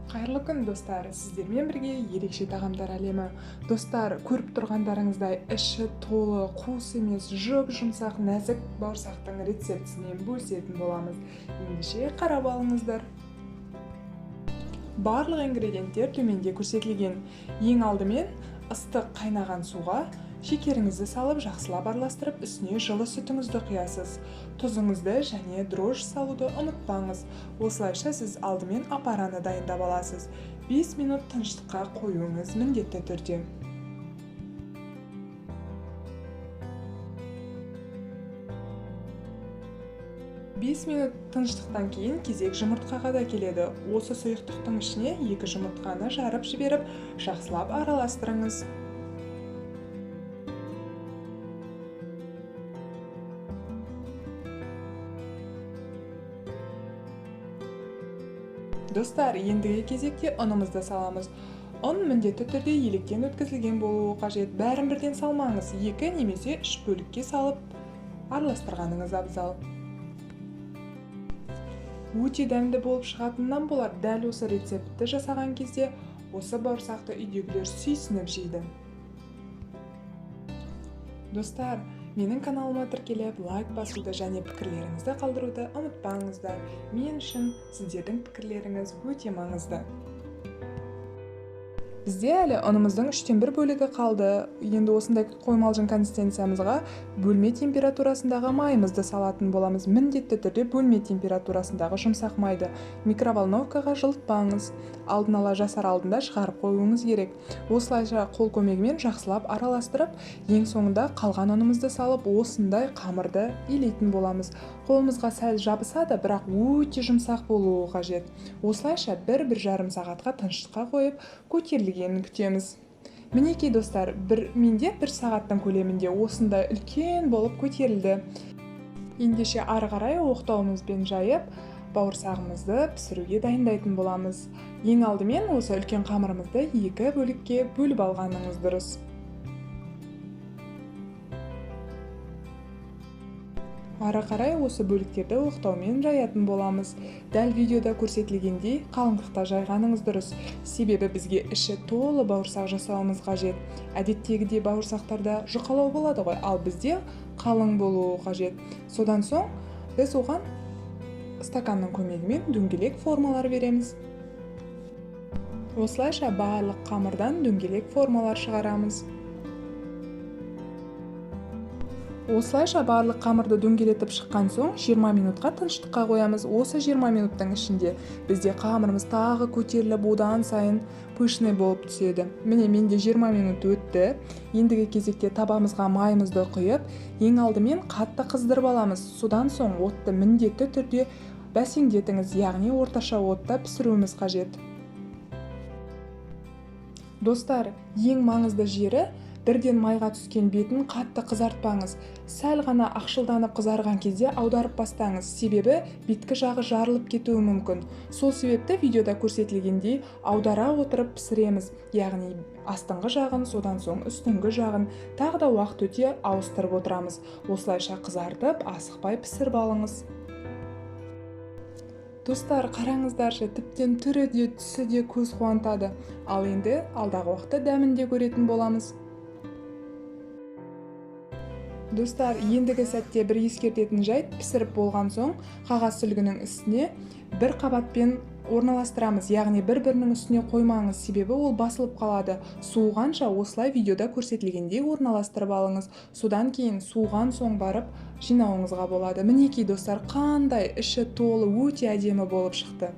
Қайырлы күн, достар! Сіздермен бірге ерекше тағамдар әлемі. Достар, көріп тұрғандарыңыздай іші толы, қуыс емес, жұп-жұмсақ, нәзік бауырсақтың рецептісімен бөлісетін боламыз. Ендеше қарап алыңыздар. Барлық ингредиенттер төменде көрсетілген. Ең алдымен ыстық қайнаған суға шекеріңізді салып, жақсылап араластырып, үстіне жылы сүтіңізді құясыз. Тұзыңызды және дрожж салуды ұмытпаңыз. Осылайша сіз алдымен апараны дайындап аласыз. 5 минут тыныштыққа қоюыңыз міндетті түрде. 5 минут тыныштықтан кейін кезек жұмыртқаға да келеді. Осы сұйықтықтың ішіне 2 жұмыртқаны жарып жіберіп, жақсылап араластырыңыз. Достар, ендігі кезекте ұнымызды саламыз. Ұн міндетті түрде електен өткізілген болуы қажет. Бәрін бірден салмаңыз. 2 немесе 3 бөлікке салып араластырғаныңыз абзал. Өте дәмді болып шығатыннан болар, дәл осы рецептті жасаған кезде осы бауырсақты үйдегілер сүйсініп жейді. Достар, менің каналыма тіркеліп, лайк басуды және пікірлеріңізді қалдыруды ұмытпаңыздар. Мен үшін сіздердің пікірлеріңіз өте маңызды. Бізде әлі ұнымыздың 1/3 бөлігі қалды. Енді осындай қоймалжың консистенциямызға бөлме температурасындағы майымызды салатын боламыз. Міндетті түрде бөлме температурасындағы жұмсақ майды микроволновкаға жылытпаңыз. Алдын ала жасар алдында шығарып қоюыңыз керек. Осылайша қол көмегімен жақсылап араластырып, ең соңында қалған ұнымызды салып, осындай қамырды илейтін боламыз. Қолымызға сәл жабысады, бірақ өте жұмсақ болуы қажет. Осылайша бір-бір жарым сағатқа тыныштыққа қойып, көтерілгенін күтеміз. Мінекей, достар, менде 1 сағаттың көлемінде осындай үлкен болып көтерілді. Ендеше ары қарай оқтауымызбен жайып, бауырсағымызды пісіруге дайындайтын боламыз. Ең алдымен осы үлкен қамырымызды 2 бөлікке бөліп алғаныңыз дұрыс. Ары қарай осы бөліктерді оқтаумен жаятын боламыз. Дәл видеода көрсетілгендей қалыңдықта жайғаныңыз дұрыс. Себебі бізге іші толы бауырсақ жасауымыз қажет. Әдеттегідей бауырсақтарда жұқалау болады ғой, ал бізде қалың болуы қажет. Содан соң біз оған стаканның көмегімен дөңгелек формалар береміз. Осылайша барлық қамырдан дөңгелек формалар шығарамыз. Осылайша барлық қамырды дөңгелетіп шыққан соң 20 минутқа тыныштыққа қоямыз. Осы 20 минуттың ішінде бізде қамырымыз тағы көтеріліп, одан сайын пышный болып түседі. Міне, менде 20 минут өтті. Ендігі кезекте табамызға майымызды құйып, ең алдымен қатты қыздырып аламыз. Содан соң отты міндетті түрде бәсеңдетіңіз, яғни орташа отта пісіруіміз қажет. Достар, ең маңызды жері бірден майға түскен бетін қатты қызартпаңыз. Сәл ғана ақшылданып қызарған кезде аударып бастаңыз, себебі беткі жағы жарылып кетуі мүмкін. Сол себепті видеода көрсетілгендей аудара отырып пісіреміз, яғни астыңғы жағын, содан соң үстіңгі жағын тағы да уақыт өте ауыстырып отырамыз. Осылайша қызартып, асықпай пісіріп алыңыз. Достар, қараңыздаршы, тіптен түрі де, түсі де көз қуантады. Ал енді алдағы уақытта дәмін де көретін боламыз. Достар, ендігі сәтте бір ескертетін жайт, пісіріп болған соң қағаз сүлгінің үстіне бір қабатпен орналастырамыз, яғни бір-бірінің үстіне қоймаңыз, себебі ол басылып қалады. Суығанша осылай видеода көрсетілгендей орналастырып алыңыз. Содан кейін суыған соң барып жинауыңызға болады. Мінекей, достар, қандай іші толы, өте әдемі болып шықты.